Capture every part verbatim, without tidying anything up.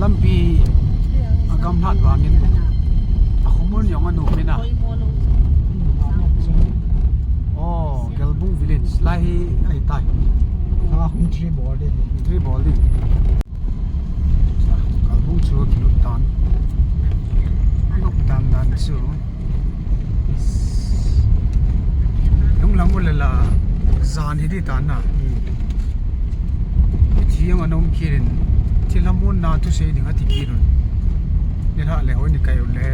Lampi a gamlat vangin a khomun jong a nuam in a. Oh, Gelbung village lai hi ahi tai. Ah, hung three ball di. Three ball di. Gelbung chu kilut tan. Lut tan dan chu. Lunglam u le la jan hi di ta na. Hmm. Thi ang anom kirin. Thilha mun na thusei ding ati kirun. Nilhah le hoi ni kai u le.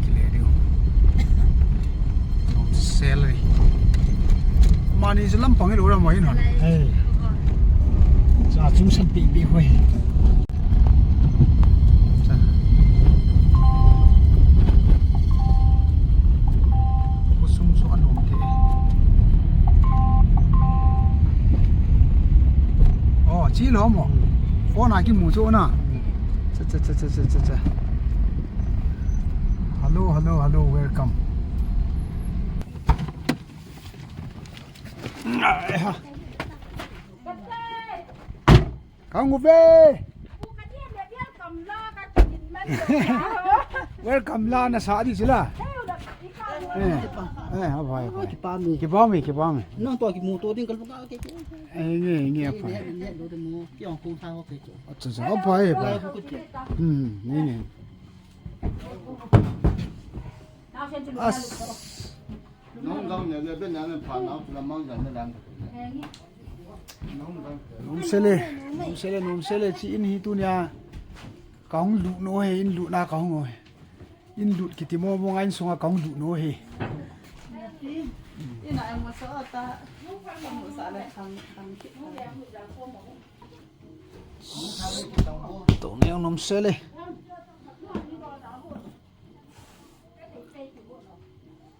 Kile diu. Nom sel ri. Mani chu lampang hi lo ram mai in hon. Hey. Cha chung san pi pi hoi. Cha. Khosung chu anom te. Oh, chi lo mo. Phone a kimu chu na. Cha, cha, cha. Hello, hello, hello, welcome. Ai ha. Kang uve. Welcome la na sa di sila. Eh, eh, abai, abai. Kipami. Kipami, kipami. Nang to kimu to ding kal ka ke. Eh, nge, nge, abai. Nge, nge, do de mo. Ki ong kung tha ho ke. Acha, acha, abai, abai. Hmm, nge, nge. As. Nong dang ne le ben ne pha na la mang dang ne dan. Nom sele, nom sele, nom sele, chi in hi tunia. Ka hung lut no he, in lut na ka hung o he. In lut kiti mo mo ngai in sunga ka hung lut no he. Ina ai mo sa ta. Mo sa le khang khang ki. To ne nom sele.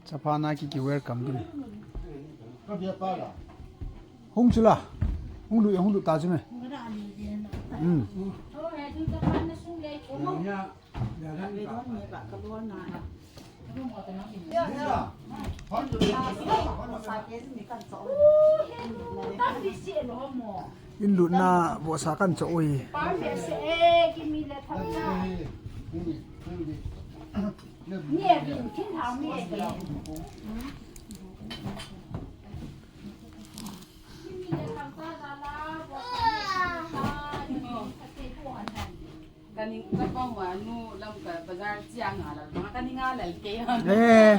Chapha na ki ki welcome din. Hung chula. Hung lu, hung lu ta chu me. Hmm. In lutna vohsa kan cho ui. Kani ka pang wa nu lam ka bazar chia nga lal, ma kani nga lal ke ya. Eh.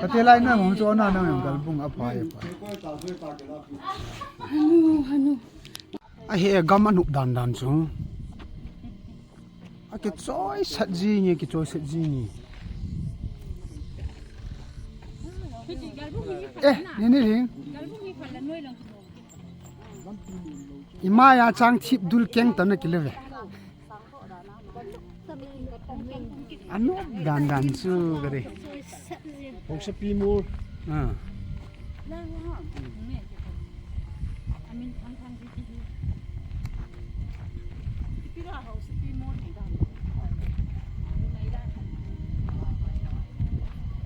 Kati lai na ngong cho na na ngong Gelbung apai apai. Hanu, hanu. Ahe gam anup dan dan chu. Akichoi sat ji nge, kichoi sat ji nge. Eh, ni ni ring. Ima ya chang thip dul keng ta na kile ve. Anup dan dan chu ka de. Hong sa pi mur. Ah.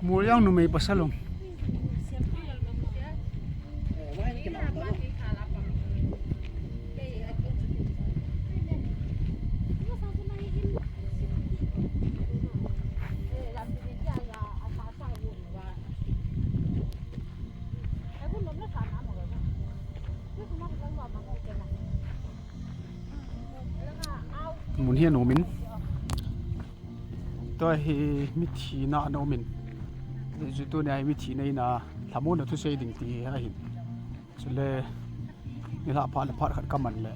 Mur yang numei pasal um. Mun hi anom in. Tua hi mithi na anom in. Chu tunia hi mithi na ina lhamon a thusei ding ti ahin. Chule, nilhah phat le phat khat ka man le.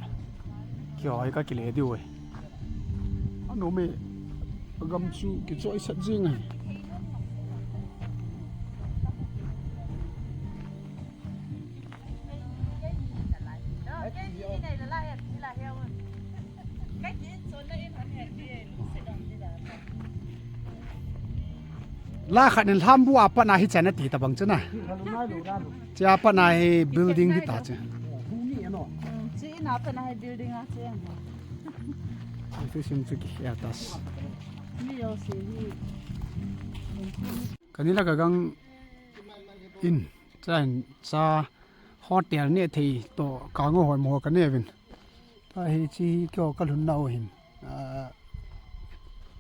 Kihoi ka kile diu e. Anom e, agam chu kichoi sat jing e. La khat in lhambu a pat na hi chan ati tabang chana. Chia pat na hi building hi ta chu. Chi in a pat na hi building a chu. Sim chu ki ya tas. Kanila ka gang in chan cha hotel ne thei to ka ngo hoi mo ka ne vin. Tahi chi hi kyo kalhun nau hin. Ah,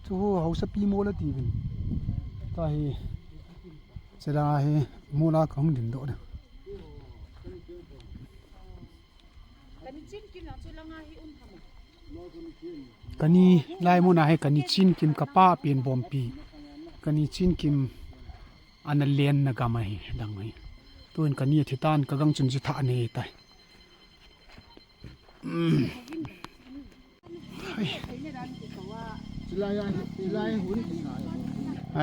chu hu hausa pi mo la ti vin. Tahi chela hi mo la kahung din doh de. Kani lai muna hi kani chin kim kapa pen bompi. Kani chin kim ana len na gam ahi dang hi. Tuin kani thi tan kagang chun ji tha ne tai. Ai. Lai, lai, lai, hui.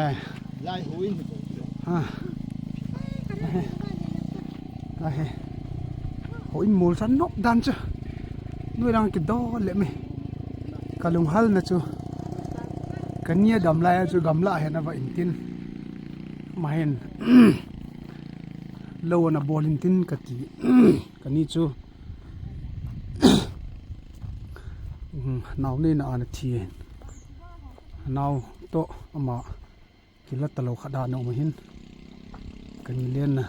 Ai. Lai hui. Ha. Ai. Ai. Hoi mol san nok dan chu. Noi lang kidol le me. Kalung hal na chu. Kani a dam lai chu gamla hena va in tin. Ma hin. Lo na bol in tin kati. Kani chu. Nau nei na ana thi hin. Nau to ama kila talo khat a nau ma hin. Kani len na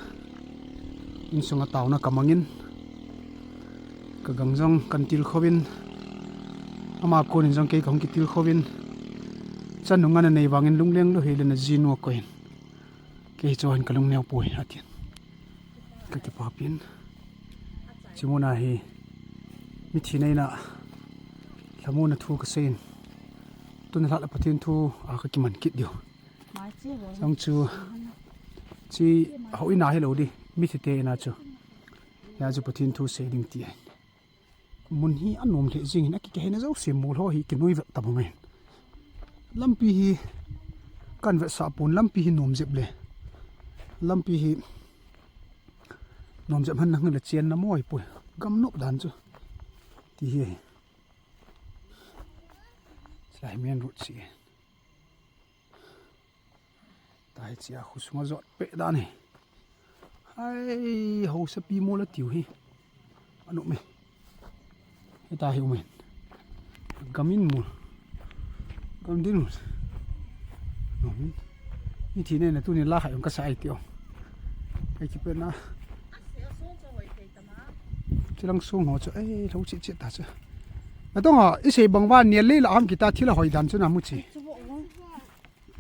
insunga tauna kamangin. Kagang jong kan til khovin. Ama konin jong kei kahung kitil khovin. Chan nunga na nei vangin lungleng lou hi le na jinu a koin. Kei chu hin kalung neo poi atin. Ka kipapin. Chimuna hi mithi neina lhamuna thu kaseiyin. Tun lhah la Pathen thu a kakiman kit diu. Chang chu chi hou ina hilou di. Mithi te ina chu. Ya chu Pathen thu sei ding ti ahin. Mun hi anom lheh jing hin, akikehena jouse mol ho hi kinoi vet tabang in. Lampi hi kan vetsah pon, lampi hi nom jep le. Lampi hi nom jep han nang le chen na moi poi. Gam nop dan chu. Ti hi. Chulai main road si. Tahi chia khu sunga jot pe dan hi. Hai, hausa pi mo la tiu hi. Anu me. Heta hi umen. Gamin mo. Gam din mo. Gamin. Ni thi ne na tu ni la khai ong ka sai tiu. Kai ki pe na. Chilang sung ho chu, eh, lo chi chi ta chu. Na tong a, i sei bang va ni le la am kita thila hoi dan chu na mu chi.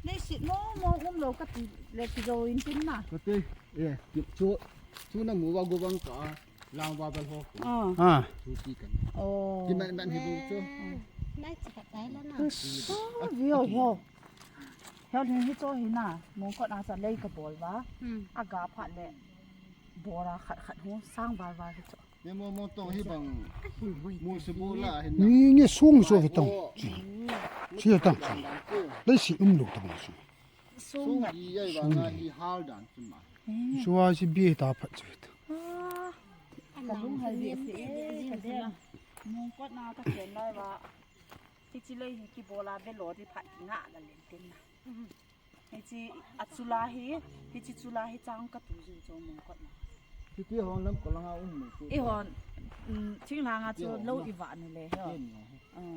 Nei sit mo mo um lo ka ti le ki zo in tin na. Ka te, eh, ki chu, chu na mu va go bang ka, lang va bal ho. Ah. Ah. Chu ti kan. Oh. Ki man man hi bu chu. Nai chi ka tai la na. Oh, vio vio. Hel hin hi cho hi na, mong kot na cha lei ka bol va. Hmm. A ga phat le. Bora khat khat ho, sang var var hi cho. Ni mo mo tong hi bang. Mo se bo la hin na. Ni nge sung so hi tong. Si tong. Dai si um lo tong si. Sung gi yai bang a hi hal dan chu ma. Chua si bi ta phat chu. Ka lung hai bi si. Mong kot na ka chen lai va. Hichi lei hi ki bola ve lo di phat ki nga la len tin na. Hichi a chula hi, hichi chula hi chang ka tu ju cho mong kot na. Hichi hon lam ko langa um ni chu. I hon, mm, thing langa chu lo i va ni le ho.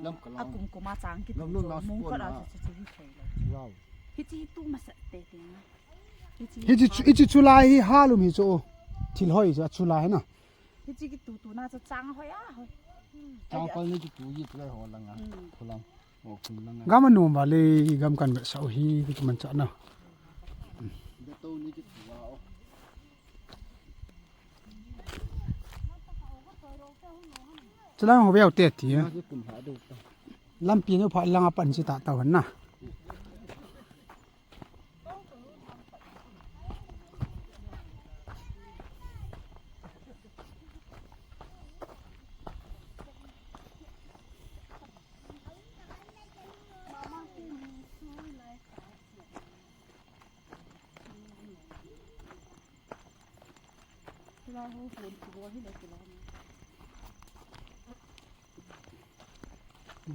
Lam ko lang. A kum kuma chang ki tu cho mong kot a chu chu hi thei lo. Wow. Hichi tu ma sa te te na. Hichi chu, hichi chula hi halum hi cho. Thil hoi chu a chula hi na. Hichi ki tu tu na chu chang hoi a hoi. Chang pal ni ki tu yi tu ho langa. Ko lang. Gam a nom va le, gam kan vetsah u hi, ki man cha na. Chalang ho veu te ti. Lampi nu pha lang a pan chi ta tau han na.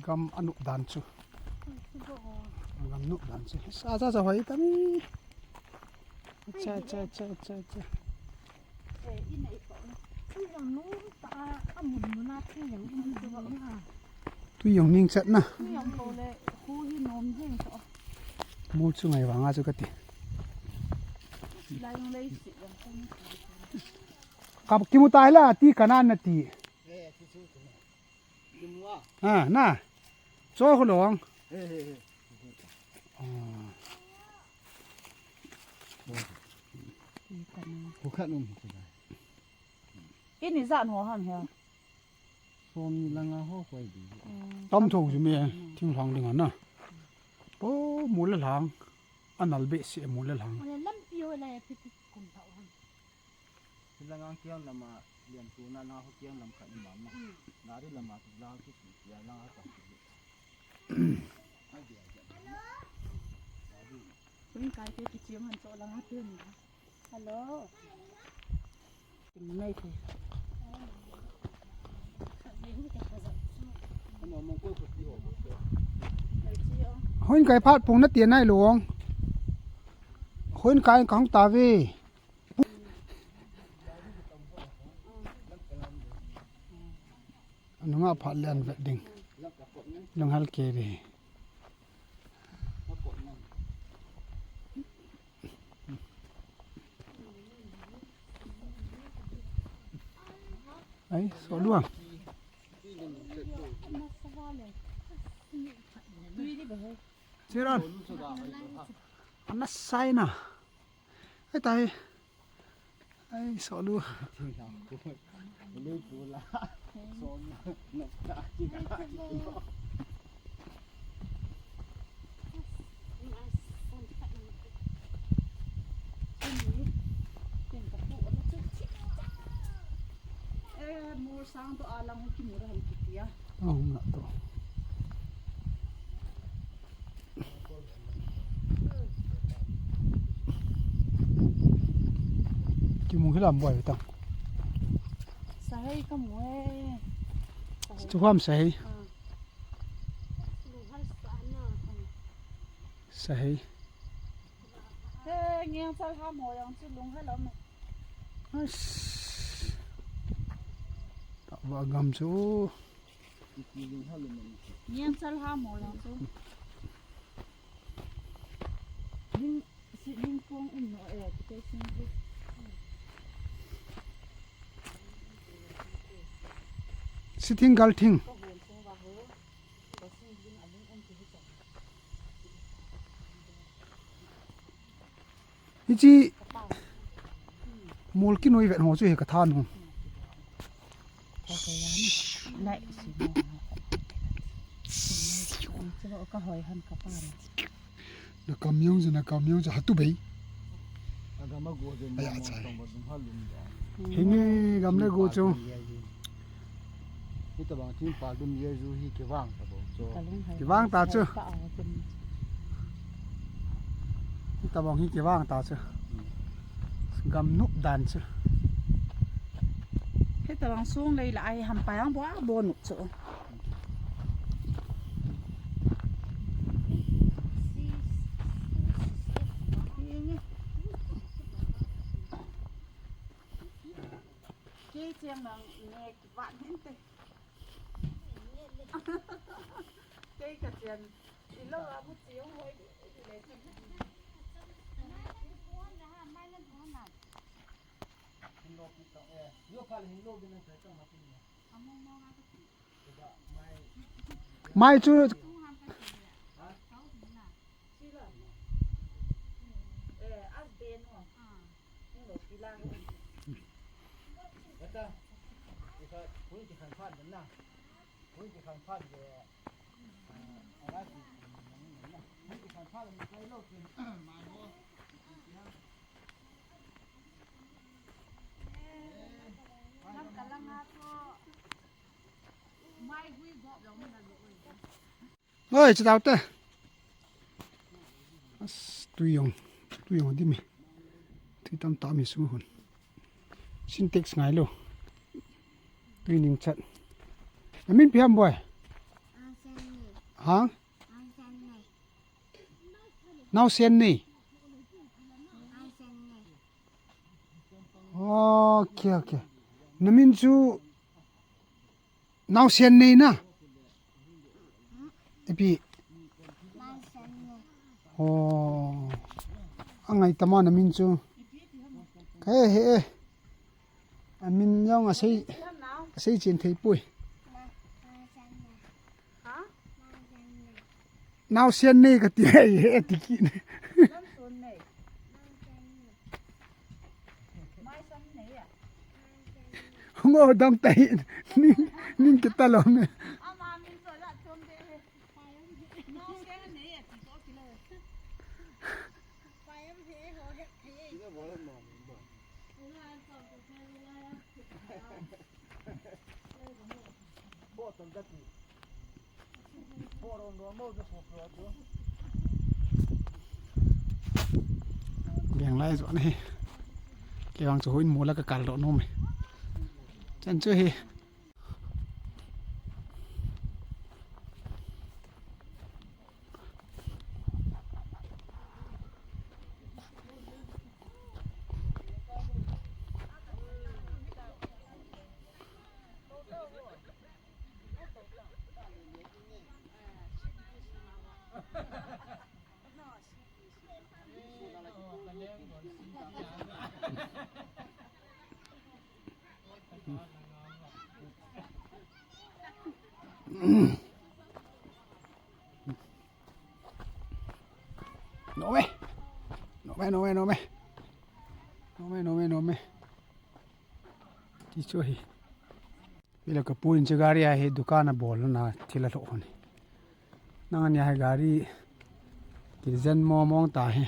Gam a nup dan chu. Gam nup dan chu. Sa cha cha hoi ta mi. Cha cha cha cha cha. Tui jong ning chat na. Mol chu ngai vanga chu kati. Ka kimu tai la ti kana na ti. Ha, na. Cho khu long. He, he, he. Ah. Khu khat um khu khat. Ini jan ho ham he. Som ni langa ho koi di. Tam tho ju me, thinglhang ding ana. O, mol le lhang. Anal behseh mol le lhang. Ole lampi ho la ya phi phi kum thau ham. Langa kiang lama lian tu na na ho kiang lam khat ni mama. Gari lama tu la ki si ya langa ka. Hun kai te kichim han cho langa tu ni. Hello. Hun kai phat pung na tia nai long. Hun kai ka hung ta ve. Nunga phat le an vet ding. Lunghal ke ve. Ai, so lua. Chiran. Ana sai na. Ai tai. Ai, so lu. Eh, mol sang to alang ho kimu ra han kitia. Oh, na to. Kimu hilam boi ta. Sahei kamu e. Chu ham sahei. Ah. Sahei. He, ngiang chal ha mo yang chu lung ha lo me. Ais. Ta wa gam chu. Ngiang chal ha mo yang chu. Ling, si ling pong um no e, ki te sing bu. Si thing gal thing. Hichi mol kinoi vet ho chu hi ka than ho. Na kam yong chu, na kam yong chu, hatu bei. Aya, chai. Hinge gam le go chu. Hitabang thingpha lum Jesu hi kivang ta bou chu. Kivang ta chu. Hitabang hi kivang ta chu. Gam nop dan chu. Hitabang sung lei la ai ham pa yang bo a bo nop chu. Kei chiang nang ne kivan hin te. Kei ka chiang. Ilo a mu chiang hoi di le. Mai chu. Oi, chu tau te. As, tui jong, tui jong di mi. Tui tam tam mi su hun. Sintex ngai lo. Tui ning chat. Amin pi ham boy? Ha? Nau sen ni. Okay, okay. Na min chu Nau sen nei na. Ipi. Oh. Angai tama na min chu. He he. Amin jong asei, asei chen thei pui. Naosen nei kati, he, he, ti kit. Ngo dong tai. Ning, ning kita lom e. Beng lai jo ahi. Kei vang chu houin mol a ka kal doh nom e. Chan chu hi. Nom e. Nom e, nom e, nom e. Nom e, nom e, nom e. Ti chu hi. Hile ka pu in chu gari a hi dukan a bol na thil a lhoh hon. Nang ani a hi gari ti zen mo mong ta hi.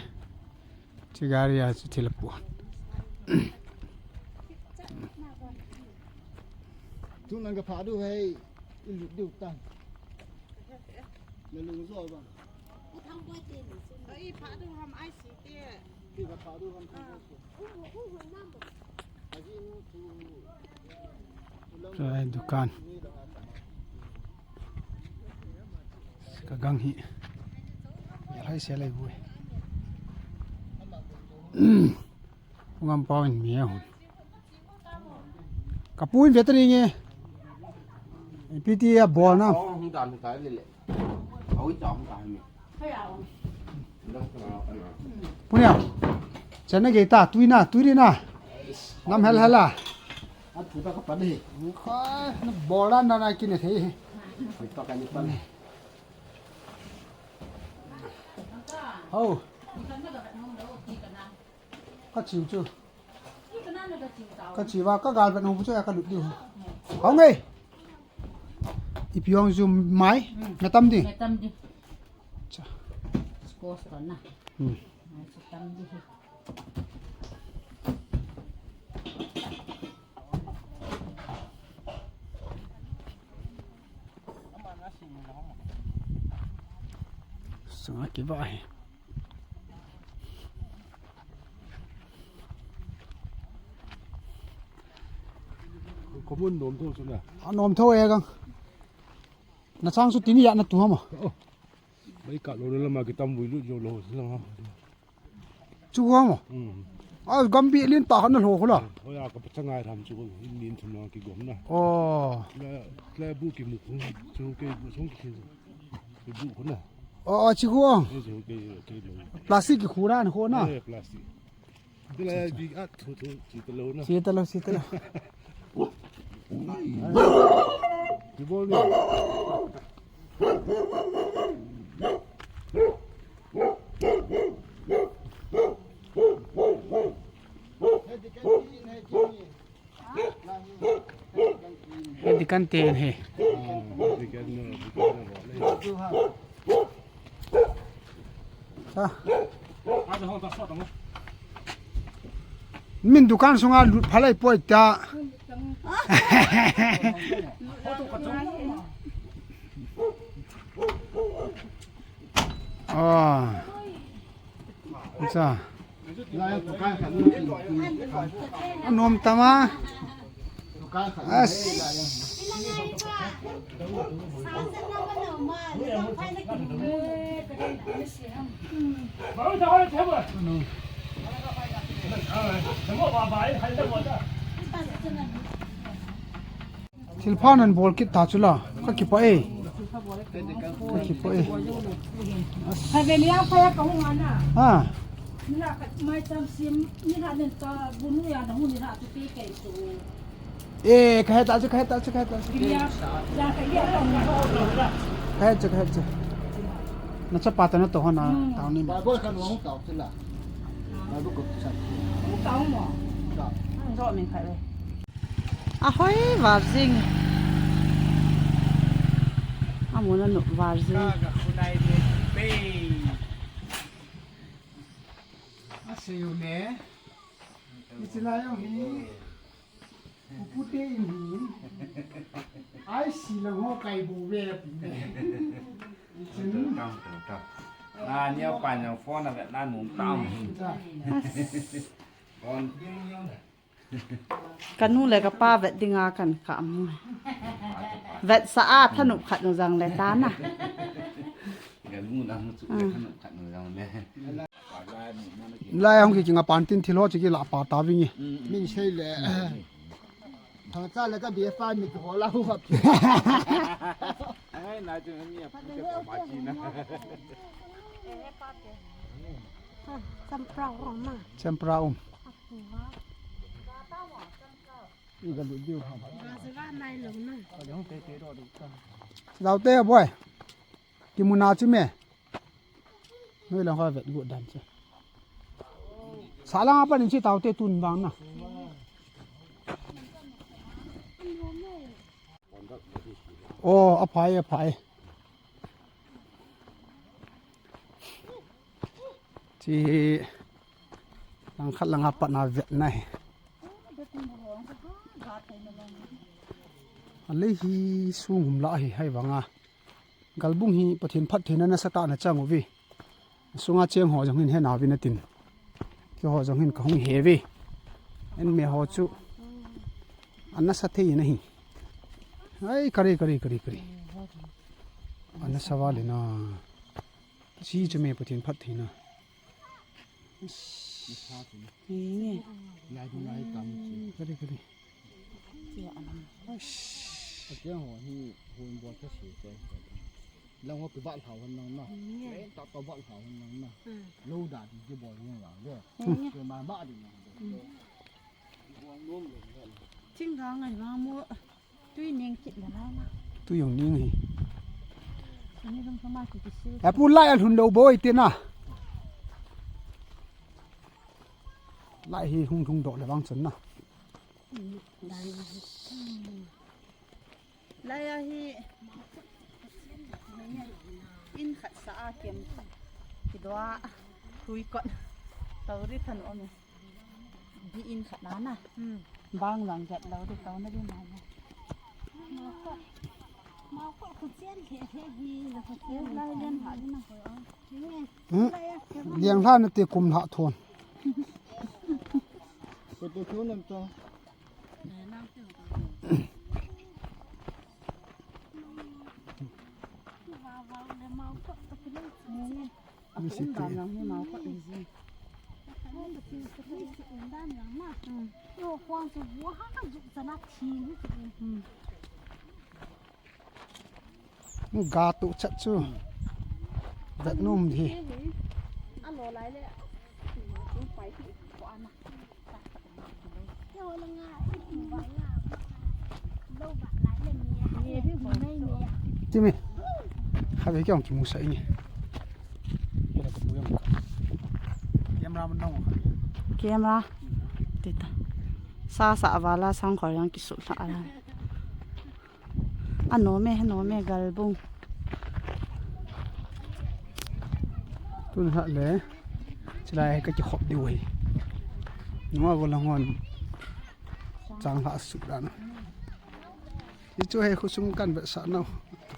Chu gari a chu thil a pu. Tu nang ka pha du hei, i lut diu ta. Na lung zo ba. Ei, pha du ham ai si te. Ki ka pha du ham ta. Chai dukan. Ka gang hi. Ya hai se lai bu. Ngam pau in mi a hun. Ka pu in veteringe. P T a bol na. Hung dan ta le le. Au ta hung ta mi. Punia, chana gei ta, tui na, tui ri na. Nam hel hel a. A thu ta ka pan hi. Kha, na bol dan na na kin thei. Oi ta ka ni pan. Ho. Ka chiu chu. Ka chiu va, ka gal vet hung chu ka lut diu. Hung e. Ipi hung chu mai, na tam di. Na tam di. Cha. Squash ko na. Hmm. Mai chu tam di hi. Sanga ki va hi. Ko mun nom tho chu na. A nom tho e gang. Na chang chu tini ya na tu hama. Oh. Mai ka lo le lama ki tam vui lut jo lo lama. Chu hama. Hmm. A gambi lin ta khan lo khula. Oh ya ka pa changai ram chu in min thum na ki gom na. Oh. La la bu ki mu khu chu ke bu song ki. Ki bu khu na. Oh, oh, chi khu. Ni chu ke ke lo. Plastic ki khu ran khu na. Eh, plastic. Sita lo, sita lo. He dikan ten he. Min dukan sunga lut phalai poi ta. Ah. Acha. Anom tama. As. Thilpha nan bol kit ta chula. Ka kipah e. Ka kipah e. Phavelia phaya ka hung ana. Ha. Nila ka mai tam sim, nila nen ta bunu ya na hung nila tu ke ke tu. E, ka heta chu, ka heta chu, ka heta chu. Ilia, ya ka ilia ka hung. Ka heta chu, ka heta chu. Na chapa ta na to hona, hmm, tao ni. Bible khan wang tao tila. Bible ko sa. Tao mo. Tao. Ang ro min khai le. Ahoi, varjing. Amuna no varjing. Ka ka khulai le pe. Ase yo le. Ichila yo hi. Pupute in hi. Ai si la ho kai bo ve pi ne. Tum, tum, tum, tum. Na, neo pa neo phone a vet na nung tam. Phone. Ka nu le ka pa vet dinga kan ka mu. Vet sa a thanup khat nu jang le ta na. Ka nu na mu chu le thanup khat nu jang le. Lai hung ki kinga pan tin thil ho chi ki la pa ta vingi. Min sei le. Thang cha le ka bia fa mi ho la hu hap. Ai na chu mi a pu te pa chi na. Champra um ma. Champra um. Ni ka lu diu ha. Ga se ga nai lo na. Ka jong te te ro du ka. Lau te boy. Ki mu na chi me. Noi lang ho vet gu dan che. Sa lang a pa nin chi tao te tun vang na. Oh, a phai, a phai. Chi lang khat lang a pat na vet na hi. A lei hi sung hum la hi hai vang a. Galbung hi Pathen phattheina nasatah in achang uve. Sunga cheng ho jong hin he nauve natin. Keiho jong hin kahung he uve. Eiho chu. Anasa thei nahi. Ai, kari, kari, kari, kari. Anasa vale na. Chi chu me Pathen phattheina. Ni sa chu. Ni. Lai dun lai tam chu. Kari, kari. Chi a lam. Atia ho hi hon bol ka si che. Lang ho ki bat hau han lang na. Ni. Len ta to bat hau han lang na. Hmm. Lo da di di bol yung la le. Ni. Ke ma ma di na. Hmm. Ching ga ngai ma mo. Tui ning kit le lai na. Tui jong ning hi. Ani dum thoma ki ki sil. Apu lai a lhun lou boi te na. Lai hi hung lhung doh le vang chun na. Lai a hi in khat sa a kem. Ki doa. Tui kot. Tau ri than om. Bi in khat na na. Hmm. Bang lang gat lo de tau na di na na. Mau ko, mau ko khu chen he he hi, la khu chen lai len ha di na ko. Hmm. Liang hla na te kum hla thon. Ko to thon nam to. Ni si ti. Ga tu chat chu. Vet nom hi. Ti me. Kha ve kyong ki mu sa inge. Camera man nong. Camera. Tita. Sa sa avala sang khor yang ki su la ala. Ano me, ano me galbung. Tun ha le. Chilai ka ki khop diu hi. Nunga go lang hon. Chang hla su dan. Hichu hi khosung kan be sa nau.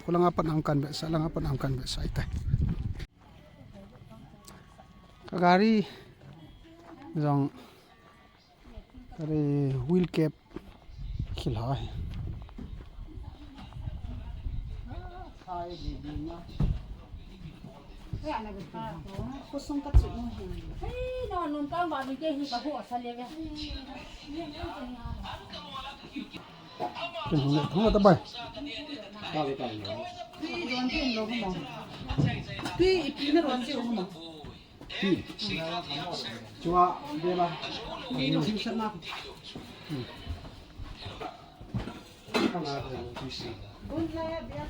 Kholanga pat am kan be sa, langa pat am kan be sa itai. Ka gari jong Are wheel cap khil hai. Ken hung le, hung le ta bai. Tui ipi na ron ji hung ma. Chua, bela. Ni no hin sana. Kana de tisi. Gun la ya bia.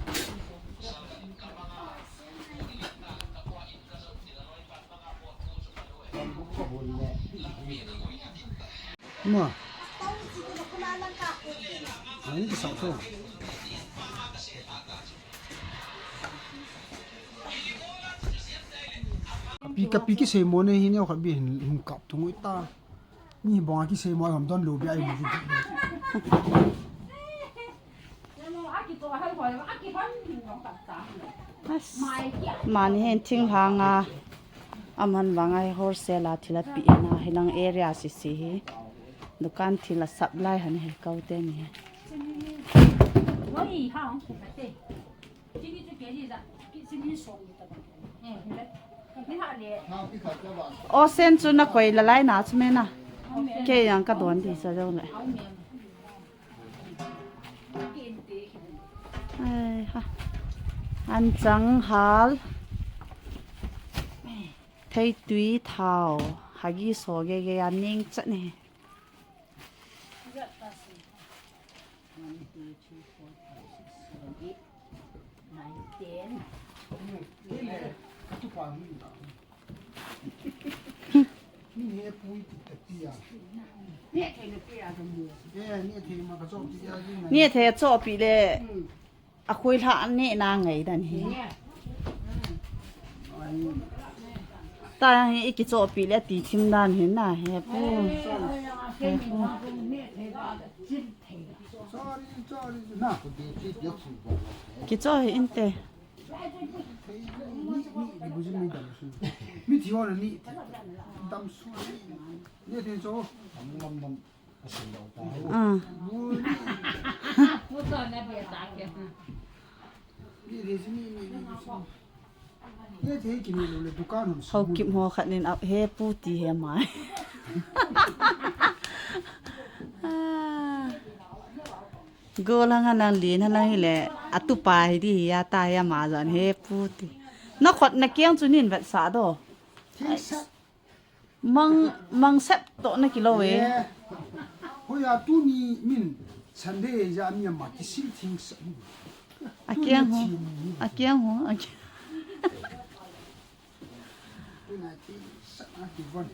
Ma. Ani ki sa to. Kapi, kapi kisei mo ne hi ne khabi hin, hin kap tu ngui ta. Ni bang kisei mo ham don lo bi ai mo. As, mani hin thinglhang a, aman vang a wholesale a thil api na, hi nang area sisi hi. Dukan thil a supply han hi kau te ni. O sen chu na koi la lai na chu me na. Kei yang ka don di sa jong le. Ai ha. An chang hal. Thei tui thao. Hagi so ge ge ya ning chat ni. One, two, three, four, five, six, seven, eight, nine, ten. Ni thei a chopi le. A khui hla an ne na ngai dan hi. Ta hi i ki chopi le ti thim dan hi na he pu. He pu. Ki cho hi inte. Mi thi ho na ni. Dam su ni. Ni thi cho. Ah. Haokip ho khat nin ap he pu ti he mai. Ah. Go lang ha lang lin ha lang hi le atupa hi di hi ya ta ya ma jan he pu ti. Na khot na kiang chu nin vet sa do. Mang, mang sep to na kilo e. Eh. Hoya tuni min Sunday ja mi ma kisil thing sa. A kiang ho. A kiang ho. A kiang. Tuna thing sa na ki von.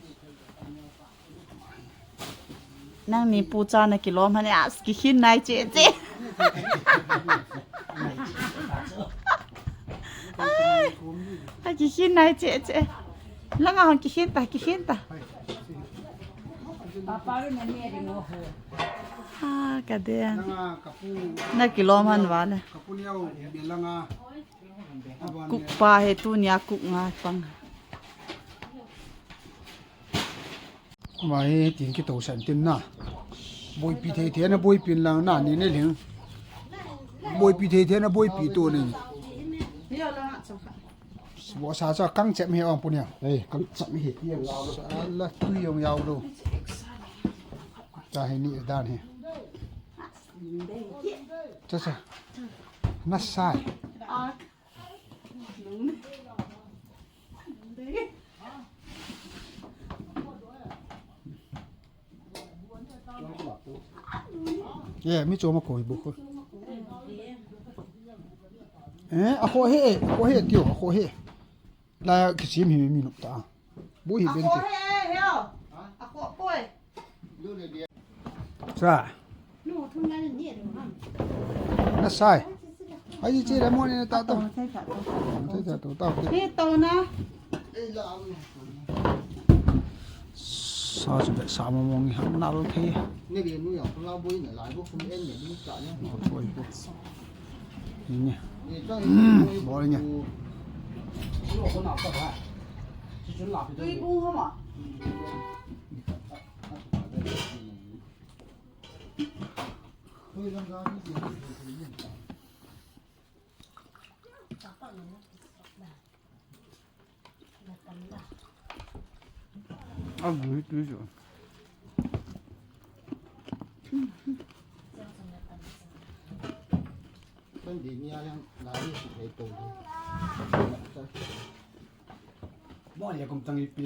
Nangni pu cha na kilom hani as kikhin nai che che. Ai, a kikhin nai che che. Langa hon kikhin ta, kikhin ta. Papa ru na ni ri mo ho. Ah, ka den. Na kilom han vale. Kukpa he tunia kuk nga pang. Ama hi tin kitoh san tin na. Boipi thei thei na boipi lang na ni ne leng. Boipi thei thei na boipi to ni. Bo sa sa kang chem he ong punia. Ei, kang chem he ti ong. Sa la tu ong yau lo. Ta he ni dan he. Cha cha. Na sai. Ye, mi choma koi bu ko. Eh, a kho he, a kho he tio, a kho he. La kisim hi mi nop ta. Bu hi ben ti. Sa. Na sai. Ai chi le mo ne ta to. Thei ta to. Thei ta to ta. Ni to na. Sa chu be sa mo mo ngi ham na lo thei. Ni le nu ya la bu ni la bu kum en ni ni cha ni. Ni. Bo ni. Tui bu ho ma. A gui tui chu.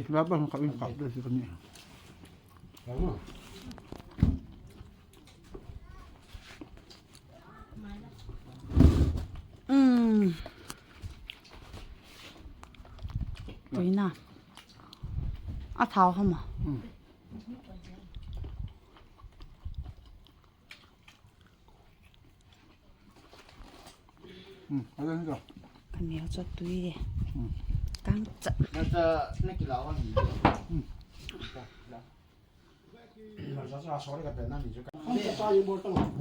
Ba ba ka in kap de si kani. Mm. Tui na. A thao hama. Mm. Kaneo chu tui e. Kangcha.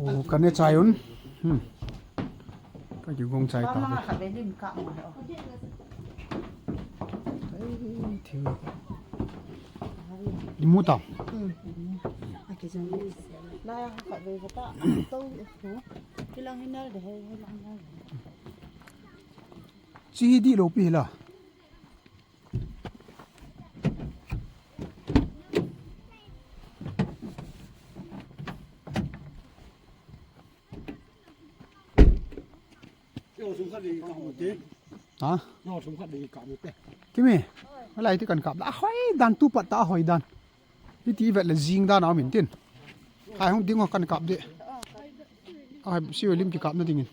Oh, kane chai un. Hmm. Ka kigong chai ta. Imu ta. Chi di lo pi la. Ha? Kimi. Malai ti kan kap la. Ahoi dan tu pat ta ahoi dan. Hiti vet le jing dan a min tin. Hai hung ding ho kan kap de. Ahoi si lim ki kap na dingin.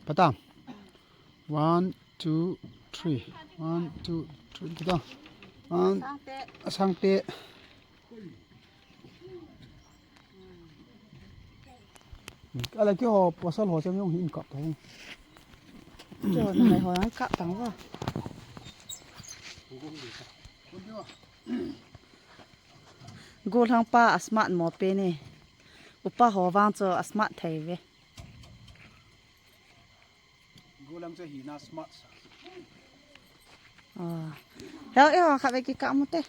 Patang. One, two, three. One, two, three. Patang. One. Asang te. Ala ki ho pasal ho cham yong hin kap thong. Cho na ho an kap thong va. Gollhang pa a smart mo pe ni. Upa ho vang chu a smart thei ve. Gollhang chu hina smart sa. Ah. Heo, eh, ho kha ve ki ka mu te.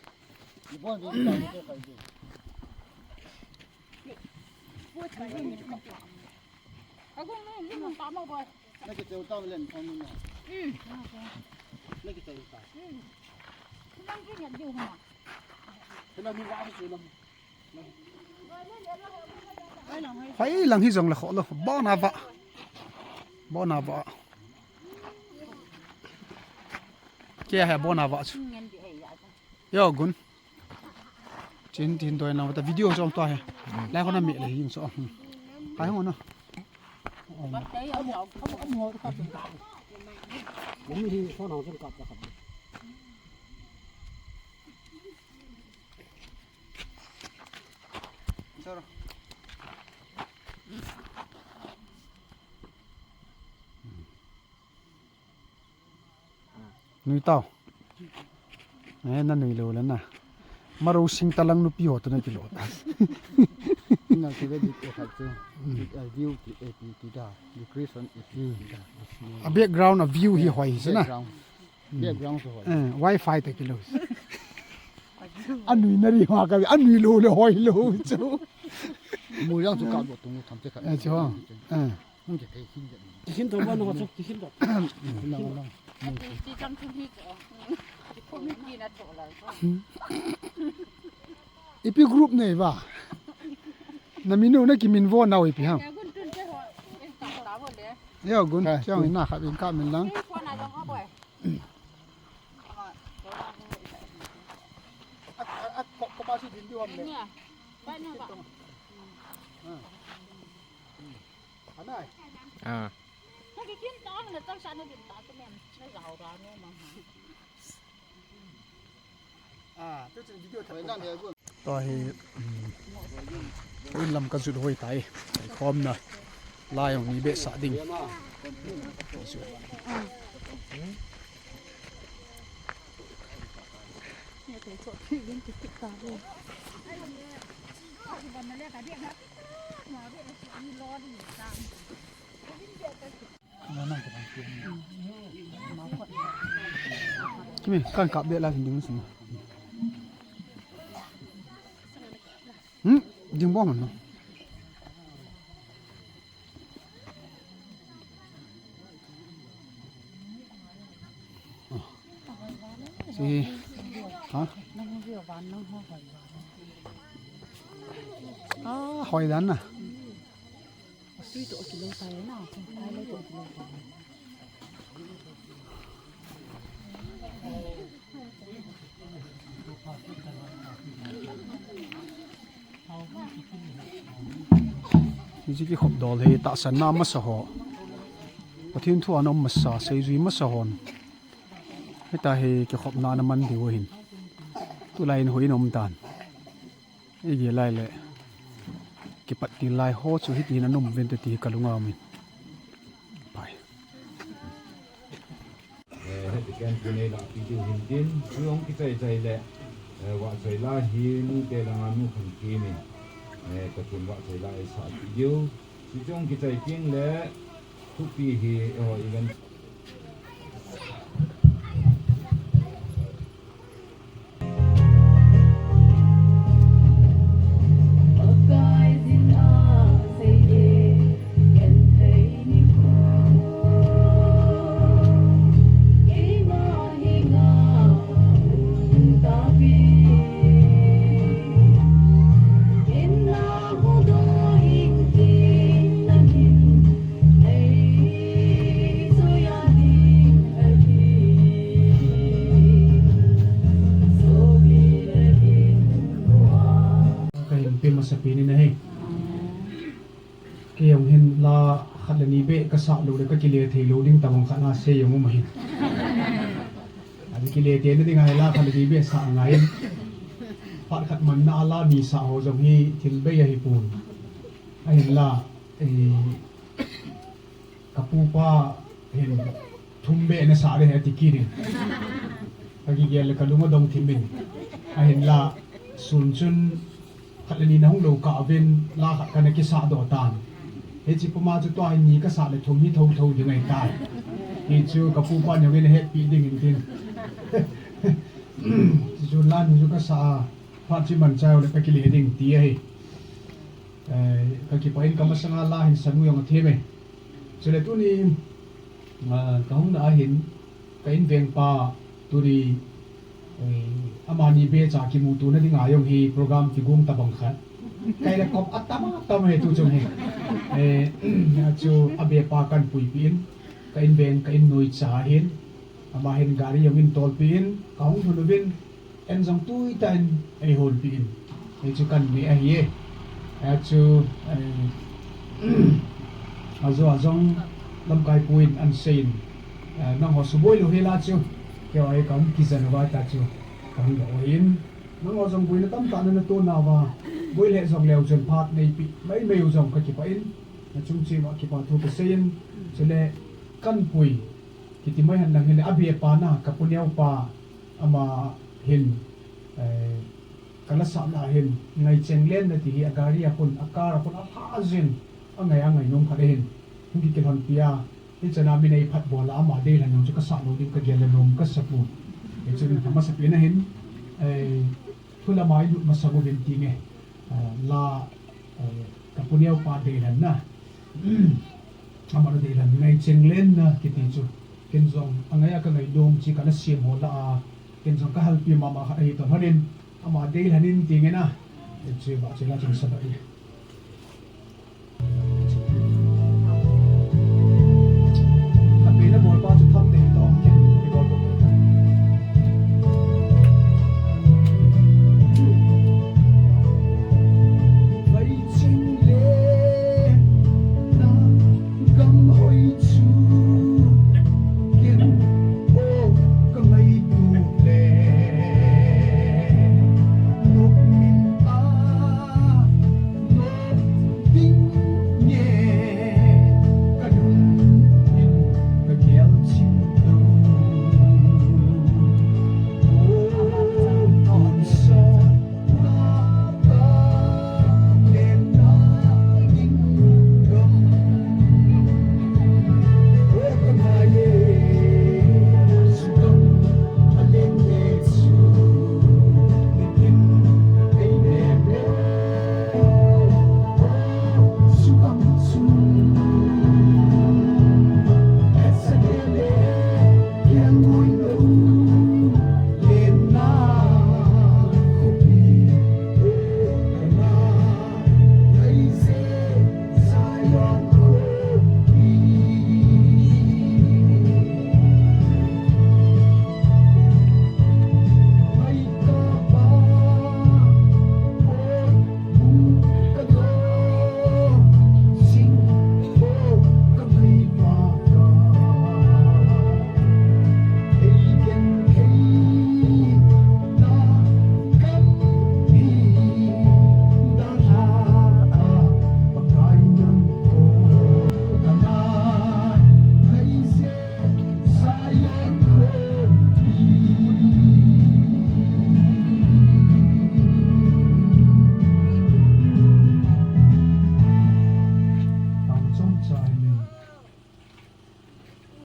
Hoi lang hi jong la kho lo. Bona va. Bona va. Ke ha bona va chu. Yo gun. Chin tin toi na ta video jong to he. Lai ko na me le hin so. Hai ho na. Nui tau. Eh, na nui lo le na. Maro sing talang nupi ho to na kilo. Na ki ve di ko khat chu. Ki, eh, view ki, eh, ki, ki da. Decoration ki, ki da. A background a view hi hoi hi na. Background. Background chu hoi. Eh, wifi te kilo. Anui na ri ha ka, anui lo le hoi lo chu. Mu yang chu ka bo tung tham che khat. Eh, chu ha. Eh. Hung ke thei hin de. Kihin to ba no chu, kihin to. Lang lang. Ipi group nei va. Na min u na kimin vo nau ipi ham. Yo gun, chang ina kha bin ka min lang. Ah. Tua hi, um, in lam ka jut hoi tai. Khom na. Lai ong ni be sa ding. Kimi, kan kap de la ding sum. Hmm, ding bom no. Si, ha? Ah, hoi dan na. Hiche kikhop dol hi tahsanna masa ho, Pathen thu a um masa, seijui masa hon. Hitia hi kikhopna ana man diu ahin. Tulai in hoi in um tan. Igel lai le. Kipat til lai ho chu hitin ana um uvin te ti ka lunga um in. Pai. Eh, heti ken tuni la video hin tin, chu hung kichai chai le, eh, vahchoi la hi nu te langa nu khan ki ni. Eh, ka tun vahchoi la ei sa video. Chu chu hung kichai tin le, thupi hi, eh, event. Ka hin pe masapen in ahi. Kei jong hin la khat le ni beh ka sah lou le ka kile thei lou ding tabang khat na sei jong um ahin. Ahi kile tena ding ahi la khat le ni beh sah ngai in. Phat khat man na a la ni sah ho jong hi thil bei ahi pon. Ahin la, eh, Ka pupa hin thum beh na sah ding ahi ati kit in. Ka kigel le ka lung adong thim in. Ahin la sun chun khat le ni na hung lou kah uvin la khat kana kisah doh tan. Hiche puma chu tua hin ni ka sah le thum hi thotho ding ahi tai. Hichu ka pupa in jong ahetpi ding in tin. Hichu la ni chu ka sah a phat chu man chai le ka kile ding ti ahi. Eh, ka kipah in ka masanga la hin sanu jong athem e. Chule tuni, ah, ka hung na ahin, ka inveng pa tuni, eh, amani beh cha kimuto na dinga jong hi program kigong tabang khat. Kei le kop atam atam e tu chung hi. Eh, chu abeh pa kan puipi in, ka inveng ka innoi cha hin, ama hin gari jong in tolpi in, ka hung lhun uvin, En jong tuitah in ei holpi in. Hichu kan neh ahi e. Hichu, eh, ajo a jong lamkai pu in an sei in. Eh, nangho suboi lou hel a chu. Keiho hi ka hung kijen uva ta chu. Ka hung lou in. Nangho jong boina tamtah nana to nauva. Boi lheh jong leu chun phat neipi. Mai mai u jong ka kipah in. Nachung cheh uva kipa thu ka sei in. Chule kan pui. Kiti mai hen lang hile, abeh pa na, ka pu neo pa, ama hin, eh, ka la sah na hin, ngai cheng len na ti hi, a gari a khun, a car a khun, alha jin, angai, angai nom khat ahin, hung kikilhon pi a, hichan a min ei phat bol a, ama deilhen jong chu ka sah lou ding ka gel le nom ka sa pon. Hichun, amasapen a hin, eh, Thu lama i lut masang uvin ti nge, eh, la, eh, ka pu neo pa deilhen na. Ama la deilhen ngai cheng len na kiti chu. Ken jong, angai a ka ngai nom chi ka la siam ho la a. Ken jong ka halpi mama khat ahi toh lhonin. Ama deilhen in ti nge na. Ken chu ba chu la chun sa ba i.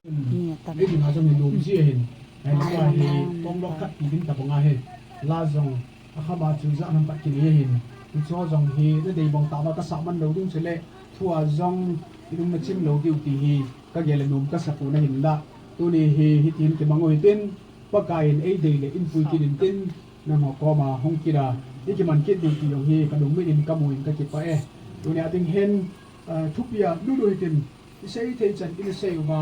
Ni tam. Ei dinga jong hi nom ji ahin. Ei la hi tong lok khat ti din tabang ahi. La jong akhama chu ja nam pat kinei ahin. Hicho jong hi nadei bang tah a kasah man lou ding chule thua jong inung nachim lou diu ti hi kagel a nom kasa pon ahinla. Tuni hi hitin kimang u hitin Pakai in eidei le eipui kit intin nangho koma hung kit a ikiman kit diu ti jong hi kalungmit in kamu in kakipah e. Tuni a ding hin, ah, thupi a lulu hitin isei thei chan in isei uva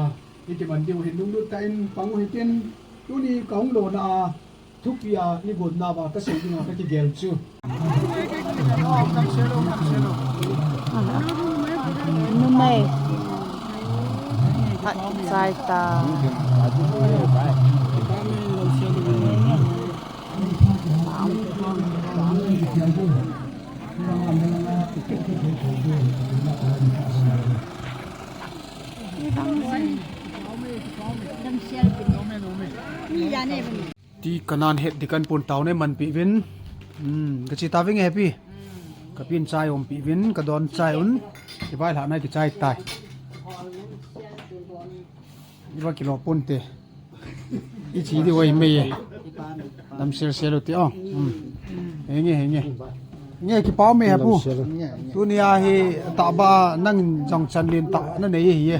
ikiman diu hin lunglut tah in pang u hitin tuni kahung lona a thupi a nigon nauva kasei dinga kakigel chu. Numei. Phat chai ta. Ti kanan het di kan pun tau ne man pi vin. Hmm, kachi ta ving happy. Kapin chai om pi vin, kadon chai un. Kivai lha nai kichai tai. Iva kilo pun te. Ichi di wai mei e. Dam sel sel u ti o. Hmm. Henge, henge. Nge kipau mei hapu. Tuni a hi taba nang jong chan lin ta nanei hi e.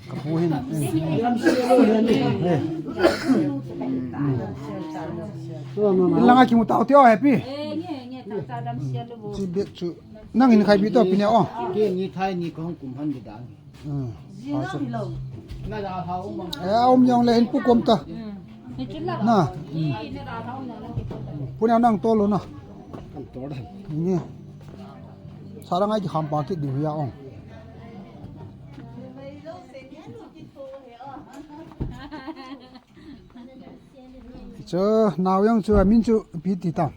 Kapu hin. Langa kimu tau ti o happy. Chi bek chu. Nang hin khai bi to pi ne o. Ke ni thai ni kong kum han di dang. Hmm. Eh, a um jong le hin pu kom ta. Na. Pu ne nang tol lo na. Ni. Sa la ngai ki kham pa kit di ya ong. Chu nau jong chu amin chu ipi ti ta.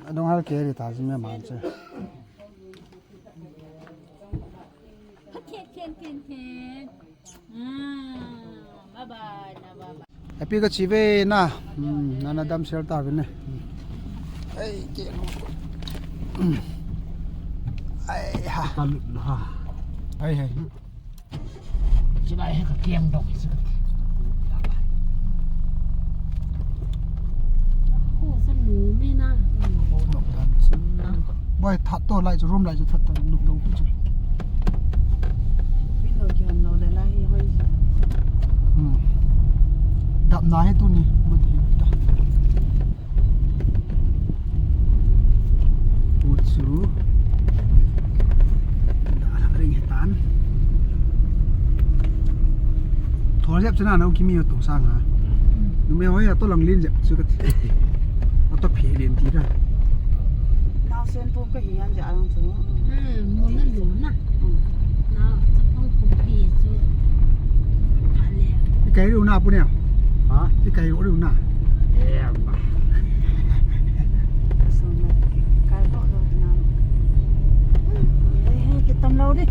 Adong hal ke ri ta ji me man chu. Happy kachi ve na. Hmm, nana dam sel ta ve ne. Hmm. Ai, ke lo. Hmm. Ai, ha. Tam, ha. Ai, hai. Chulai hi ka kiang dong hi chu. Khu sa nu mi na. Boi that to lai chu, room lai chu that to, nuk lo chu. Window kian lo le lai hi hoi. Hmm. Dap na hi tuni, mati ta. Pu chu. Da la ring he tan. Thol jep chana nau kimi to sang ha. Numei hoi a to lang lin jep chu ka ti. A to phe lin ti da. Nau sen pum ka hi an ja ang chu. Hmm, mo na lu na. Hmm. Na, sa pang pum pi chu. Ka le. Ikai lu na pu ne. Ha? Ikai lu na. Eh, ba. Ka sum na. Kal ho lo na. Eh, eh, kitam lo di.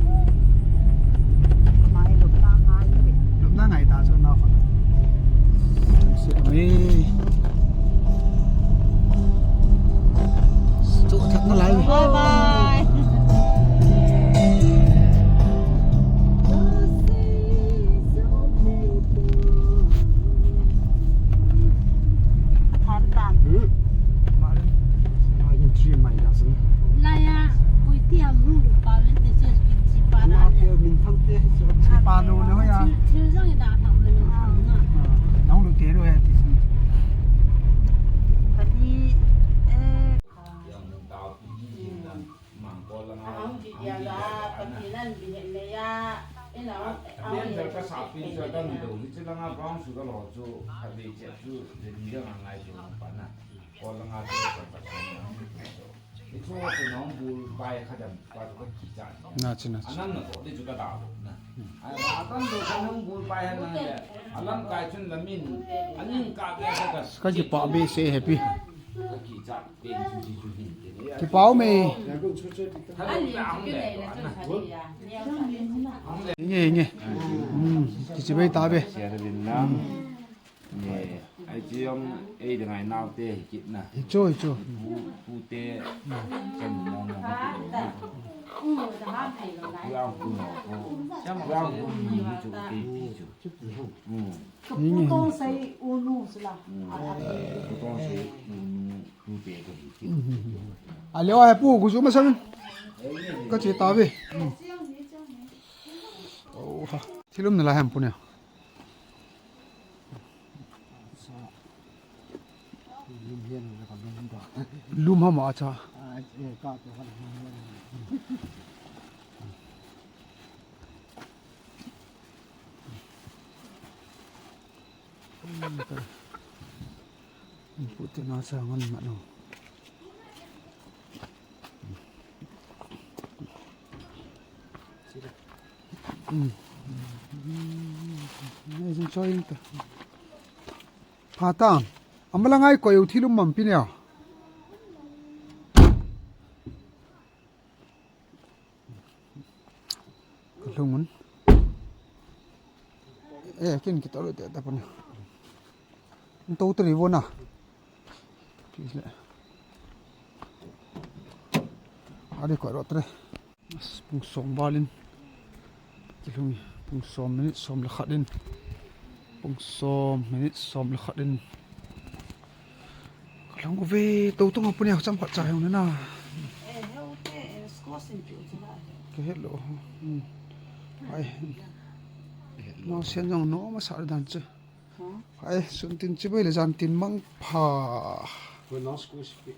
Mai lo na ngai ta di. Lo na ngai ta so na fa. Sit me. Chu that na lai. Bye bye. Thar tan. Hmm. Mai, mai, mai, mai, mai, mai. Laya, koi ti am hung du pa ven te che ki chi pa na. Min thang te, chi pa no no ya. Thil jang da thang me no na. Nong lu te ro ya ti. Kani, eh. Ahung kikial a, Pathen in bihet nei a, in a, a, a, a, ka sa pi chu a dang do, hiche langa brown sugar ho chu, khatvei cheh chu, ready jong angai chu, pa na. Ko langa chu, sa pa chu, na hung chu. Hichu chu nahung bul pai kha dam, pa chu ka kicha. Na chu, na chu. Anang na to, ti chu ka da lo, na. Ai, ba tan do ka nahung bul pai han na le. Alam kai chun la min, aning ka ke ka ka. Ka kipa be se happy. Ka kicha. Kipau me. Nge, nge. Hmm, kichi bei ta be. Nge, ai chi jong ei ding ai nau te hi kit na. Hi chu, hi chu. Pu, pu te, chan mo mo. Yang pun aku. Yang pun ni tu kei pi tu. Hmm. Ka pu tong sei u nu sila. Hmm. Pu tong sei u nu tu pe ka hi ti. A leo ai pu ku chu ma sang. Ka che ta ve. Hmm. Oh, ha. Thil um na la hem pu ne. Lum ham a cha. Putin a cha ngan ma no. Pha ta. Amalang ai koi u thil um mam pi nia. Ka lhung un. Eh, kin ki tolu te ta pun. Totally vona. Please le. Ari ko rotre. Pung som val in. Kilhung pung som minute som le khat in. Pung som minute som le khat in. Kalhung ko ve to to nga pun ya cham khat cha hung na. Ka het lo. Hmm. Ai. No sen jong no ma sa dan chu. Ai, sun tin chi bai le jan tin mang pha. Ko no school speak.